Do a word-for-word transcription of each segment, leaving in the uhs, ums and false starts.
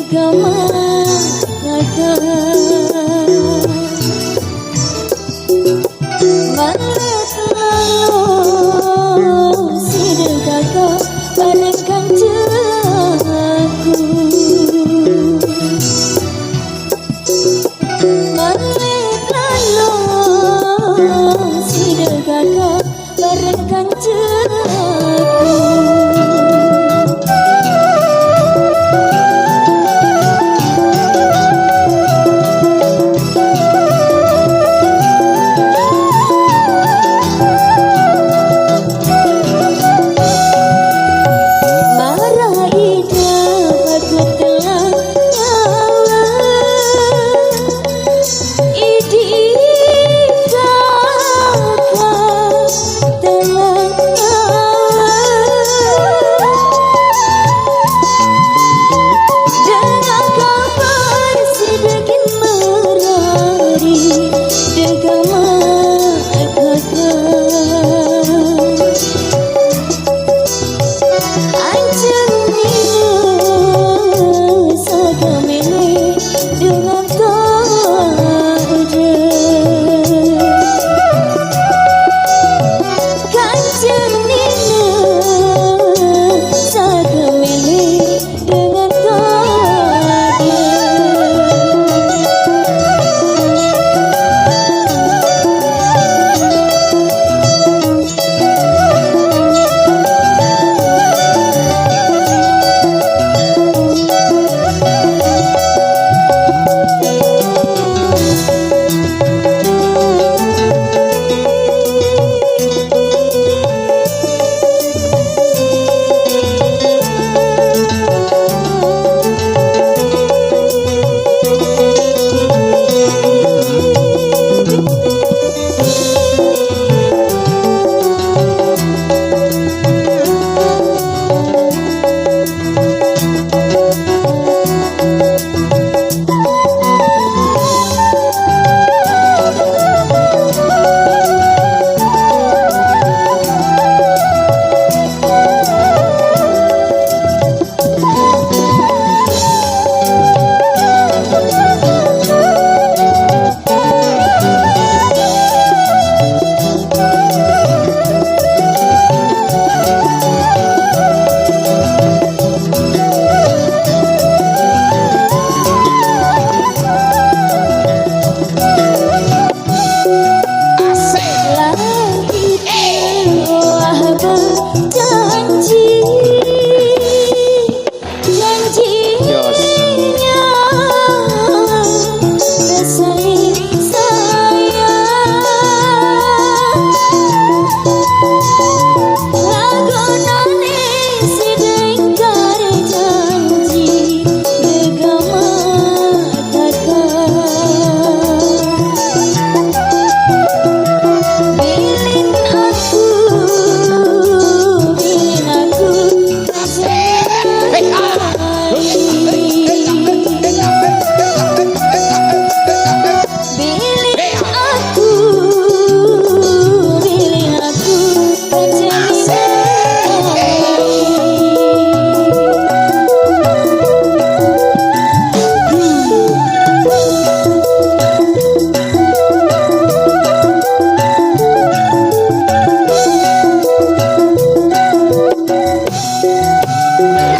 Kama kaka malet lalu sida kaka bareng kancaku. Malet lalu sida kaka bareng kancaku. Marah ida baku telah nyawa. Idi kaka telah nyawa. Dengar kabar si degin merari, dengar kaka. Anjing nina saga mele dengan kode. Kanjeng nina saga mele dengan kode. Asik. Langit wah berjanji. Janji Jos. Saling sayang. Lagu nane sida ingkar janji, gegama kaka. Bilin aku, bilin aku, bilin aku, bilin aku.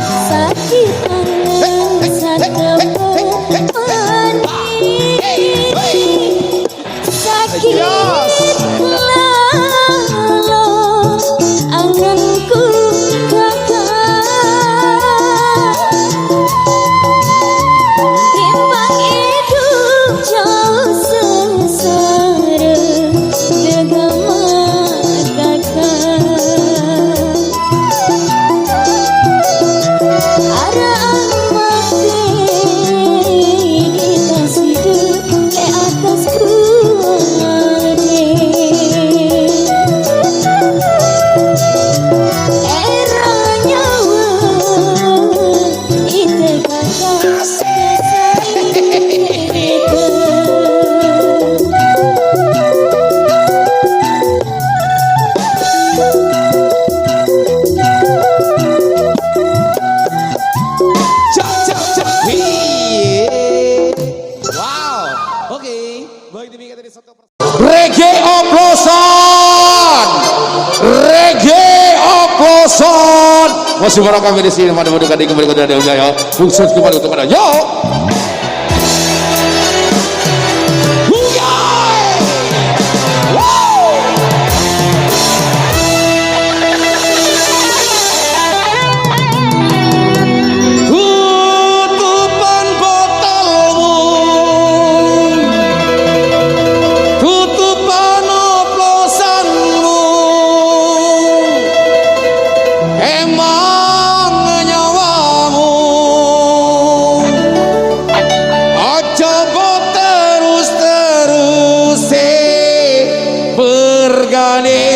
Sakit angan saka manis. Sakit lalu anganku kaka. Timbang idup jauh sengsara, gegama kaka. Arah Masih para kami di sini, pada pada kali kembali ke Dada Jaya. Khusus kembali untuk Anda. Yo! Huyai! Wow! Tutupan botolmu, tutupan oplosanmu, emang nyawamu. Aja mbok terus-teruse mergane.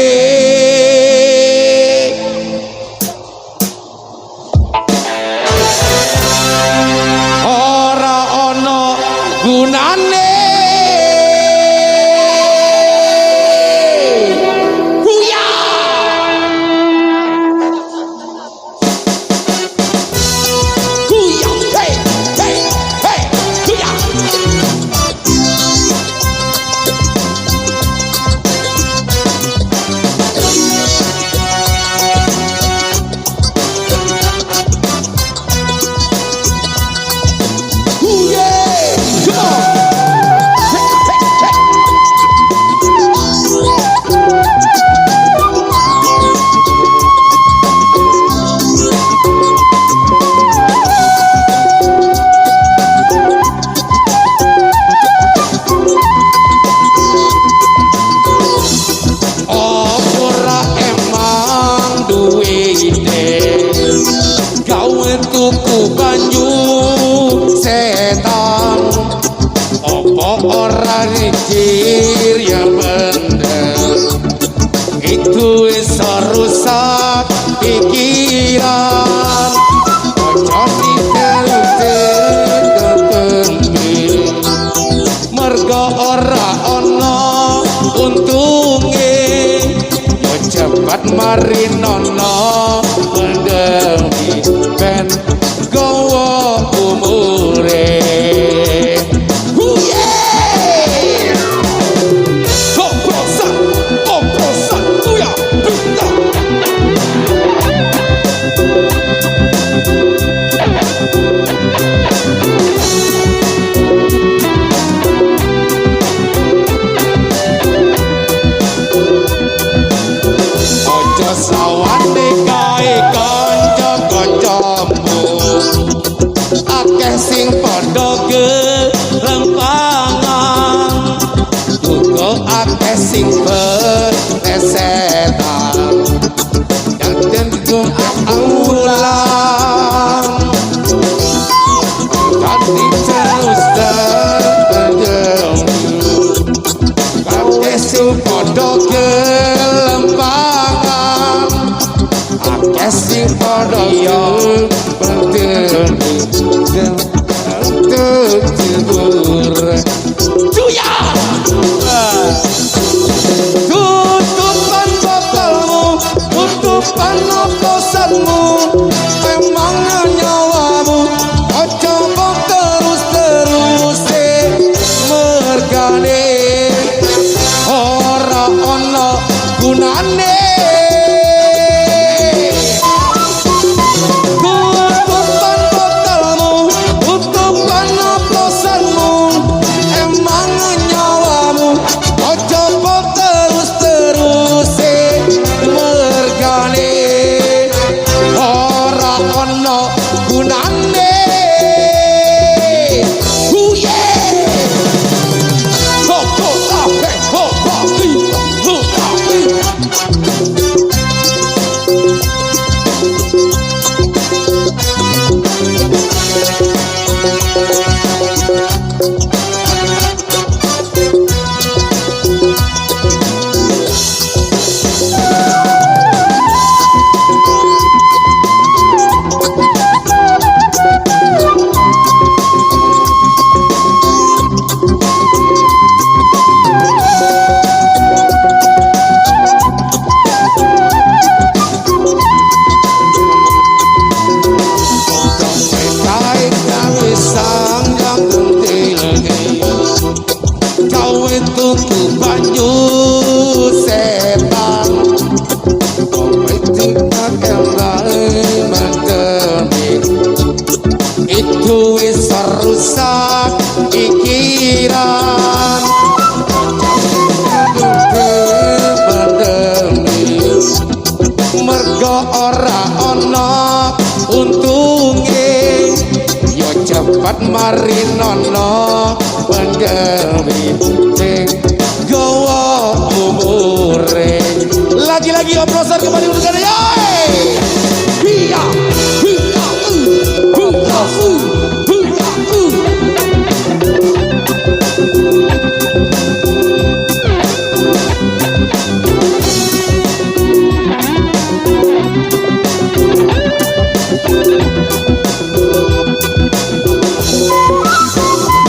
Ora ana gunane. Huya! Huya! Hey! Hey! Hey! Huya! Ora emang duwite gawe tuku banyu setan. Apa ora mikir ya bener? Itu wis rusak pikiran. Aja diteruse. Mergo ora ana untunge, ya cepet mari nono pandemi ben gawa umure. Huye! Oplosan, oplosan, uya, bintang. Aja sawate kae kanca-kancamu. Akeh sing padha gelempangan. Uga akeh sing betesetan. Dandan gum aulang. Tapi terus terjadi. Kabeh sing padha gelempangan. Akeh sing padha, iya, tutupan botolmu, tutupan oplosanmu, emang nyawamu, aja mbok terus-teruse mergane ora ana gunane. Tutupan botolmu, tutupan oplosanmu, emang nyawamu, aja mbok terus-teruse mergane ora ana gunane. Huye! Ho, ho, ah, he, ho, ho, hi, ho, ah, hi. Pat marinono penggawe sing gawa umure. Lagi-lagi oplosan kembali untuk Gade. Yoi! Hiya! Hiya! Uh! Huya! Uh! Huya! Uh!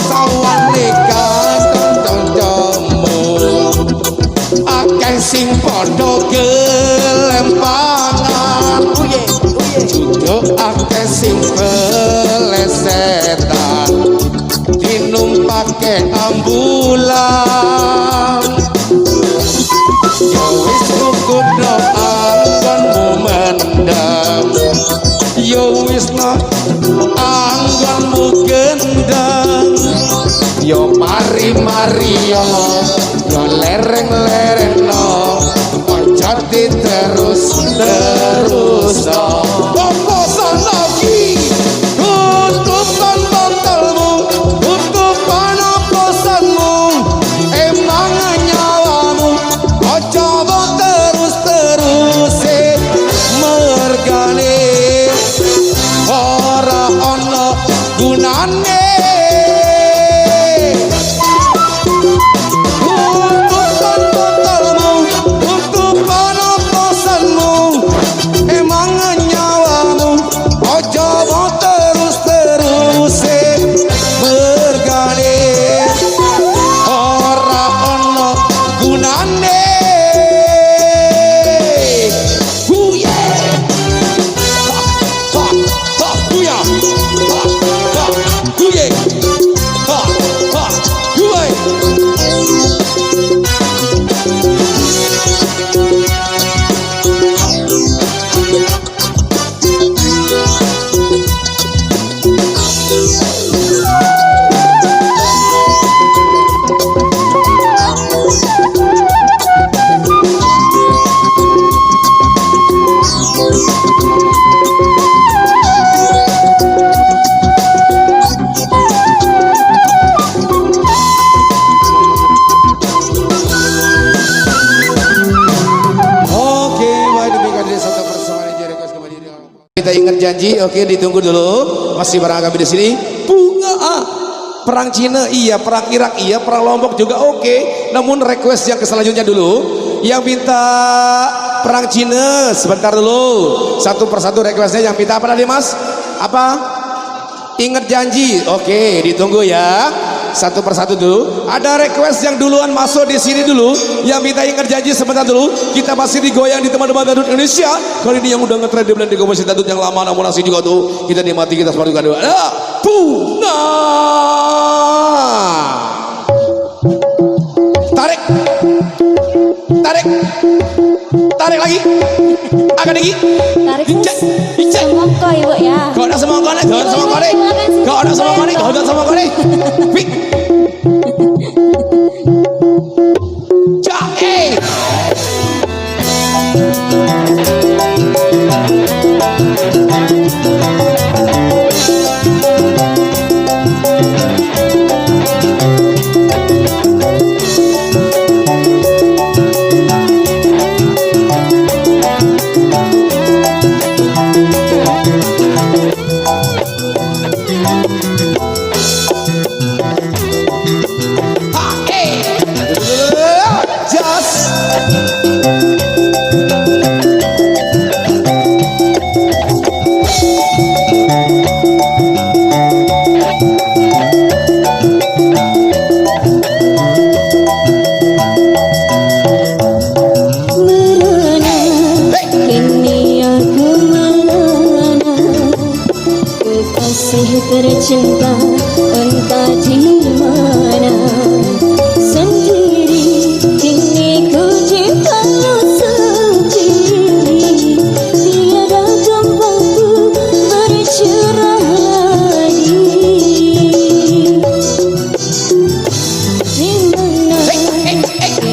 Sawane kantong kancamu, akeh sing padha gelempangan. Uye, uye. Juga akeh sing belesetan, dinumpake ambulan. Ya wis, rukutno anggonmu mendem. Ya wis, nak, anggonmu gendeng. Ya mari-mari, ya, ya lereng-lerengno. Aja diterus-terusno. Apa sana ki? Tutupan bantalmu, tutupan apa sanmu. Emang nyawamu, aja mbok terus-teruse. Mergane ora ana gunane. Tutupan bantalmu, tutupan apa sanmu. Emang nyawamu, aja mbok terus-teruse. Mergane ora ana gunane. Huye! Ha, ha, ha, huya! Ha, ha, huye! Ha, ha, huye! Oke, baik, demikian dari satu persembahan yang request kembali. Kita ingat janji, oke, ditunggu dulu. Masih bareng kami di sini. Bunga, ah. Perang Cina, iya. Perang Irak, iya. Perang Lombok juga, oke. Namun request yang ke selanjutnya dulu. Yang minta Perang Cina, sebentar dulu. Satu persatu requestnya, yang minta apa tadi, Mas? Apa? Ingat janji. Oke, ditunggu ya. Satu persatu dulu. Ada request yang duluan masuk di sini dulu. Yang minta ingat janji sebentar dulu. Kita masih digoyang di teman-teman Dangdut Indonesia. Kali ini yang udah ngetren di Belanda, komposisi dangdut yang lama, namun asik juga tuh. Kita nikmati, kita semua juga dulu. Ada Bunga. Tarik. Tarik. Tarik lagi. Agak lagi. Tarik, Icek. Icek. Semongko, Ibu, ya. Kok ada semongko nih? Kok ada semongko nih? Kok ada semongko nih? Kok ada semongko nih? Pik. Jae. Merana, kini aku merana. Kekasih tercinta, entah di mana. Sendiri, kini ku cinta sendiri. Tiada tempatku bercerah lagi. Di mana,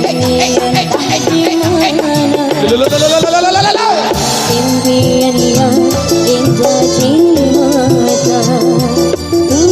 kini entah di mana. Impian yang indah di mata. Ku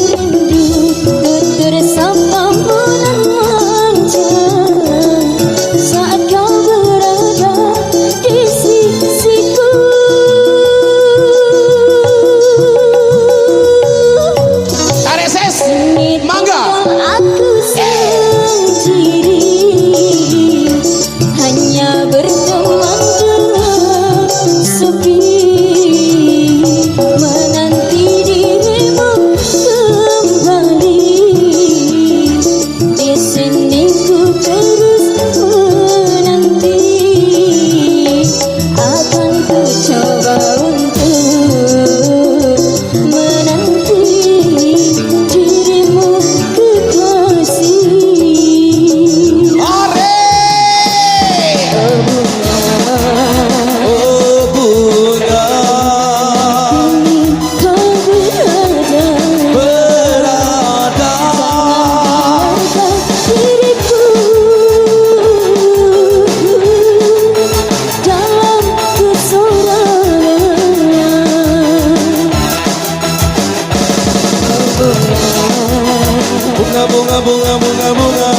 Bunga, bunga, bunga, bunga.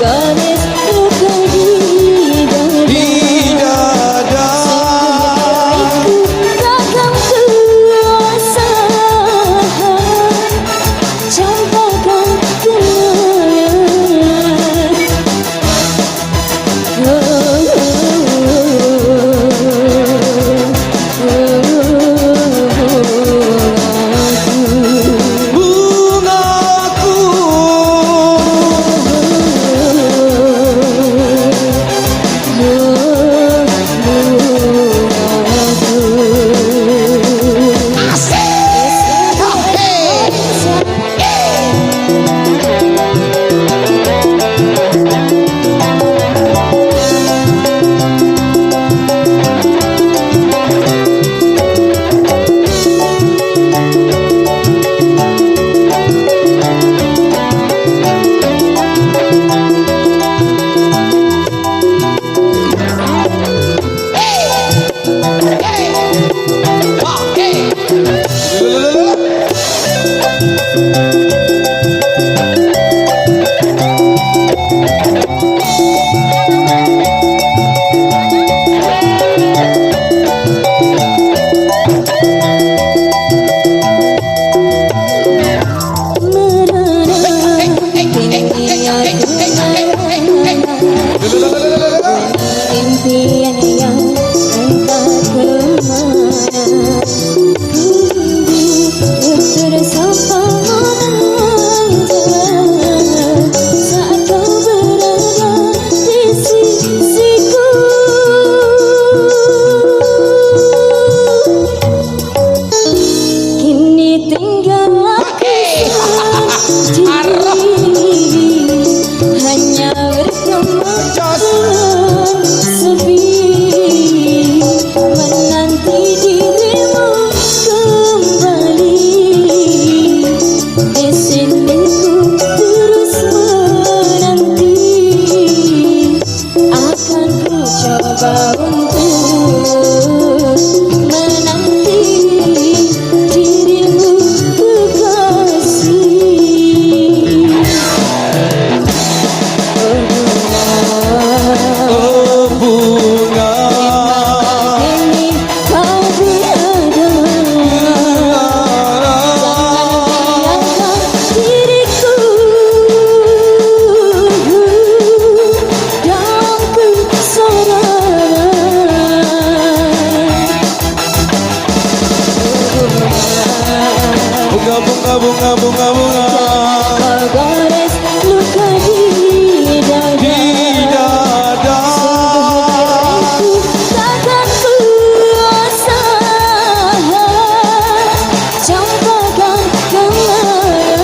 Garis luka di dada. Di dada. Sebaikku takkan kuasa. Campakkan kenangan. Impian yang entah kemana. Ku rindu bersama menanti saat kau berada di sisiku. Kini tinggal aku sendiri. Hanya bertemu sepi, menanti dirimu kembali. Di sini ku terus menanti, akan ku coba untuk menanti dirimu kekasih. Oh bunga, oh bunga. Ini kau berada. Jangan tinggalkan diriku dalam kesesaran. Bunga, bunga, bunga, bunga, bunga. Garis luka di dada. Di dada. Sungguh diriku takkan kuasa campakkan kenangan.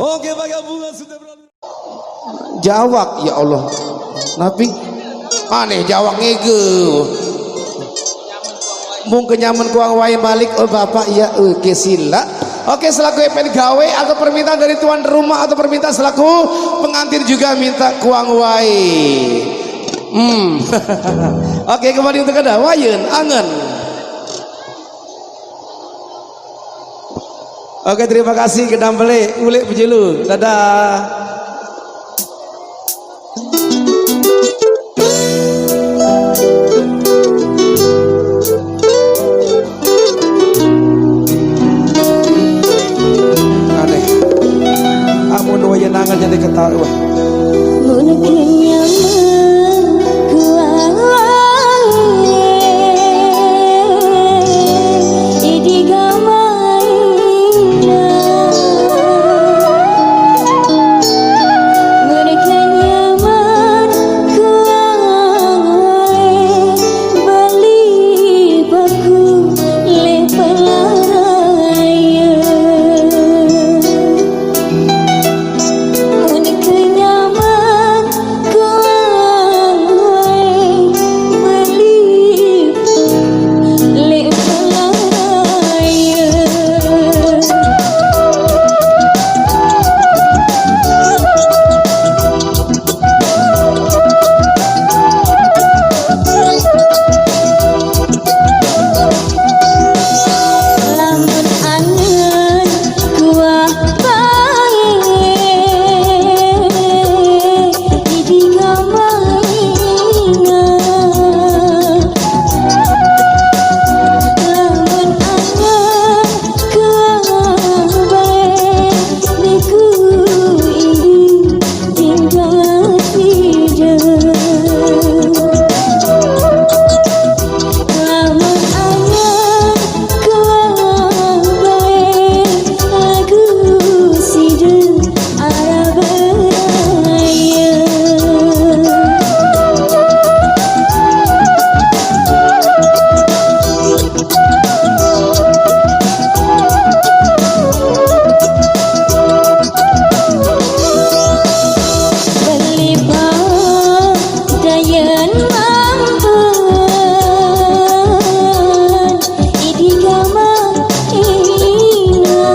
Oke, Pak Bunga sudah berlalu. Jawak, ya Allah. Napi? Aneh jawak ngege. Mungkin nyaman kuang wae balik, oh Bapak, ya, oke, sila. Oke, selaku event gawe atau permintaan dari tuan rumah atau permintaan selaku pengantin juga minta kuang wae. Hmm. Oke, kembali untuk Anda. Wayen, angen. Oke, terima kasih, kedam beli, ulik pejulu. Dadah. Aneh. Amun wayanangan jadi ketawa. Mungkin nyaman kuawae. Mampan, idi gaman ina.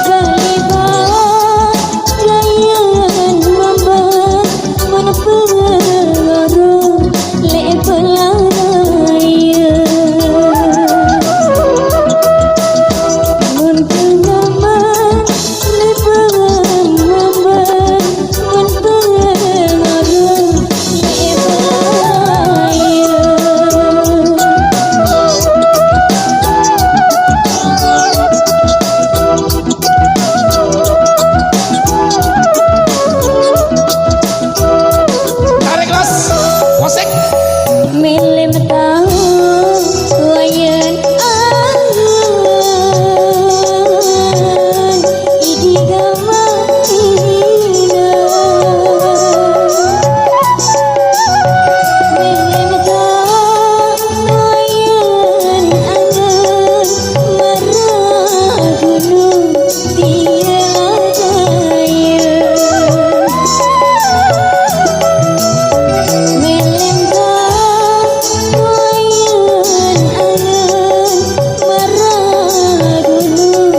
Kalibat gayan mampan, mun pengaruh le pelaya. Mun pengaman Tarik, Mas. Kosek. Milih tahu wayan angan. Idi gaman ina. Melem tak wayan angan, marah gunung tiada daya. Melem tak wayan angan, marah gunung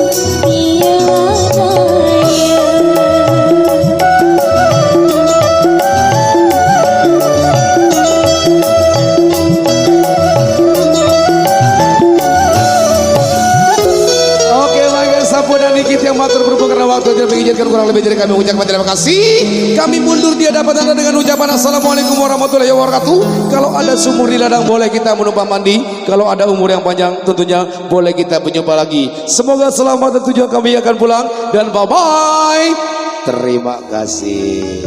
Oke, mangga sampun niki tiang matur, berhubung karena waktu tidak mengizinkan, kurang lebih dari kami ucapkan terima kasih. Kami mundur di hadapan Anda dengan ucapan assalamualaikum warahmatullahi wabarakatuh. Kalau ada sumur di ladang, boleh kita menumpang mandi. Kalau ada umur yang panjang, tentunya boleh kita berjumpa lagi. Semoga selamat dan tujuan kami akan pulang. Dan bye-bye. Terima kasih.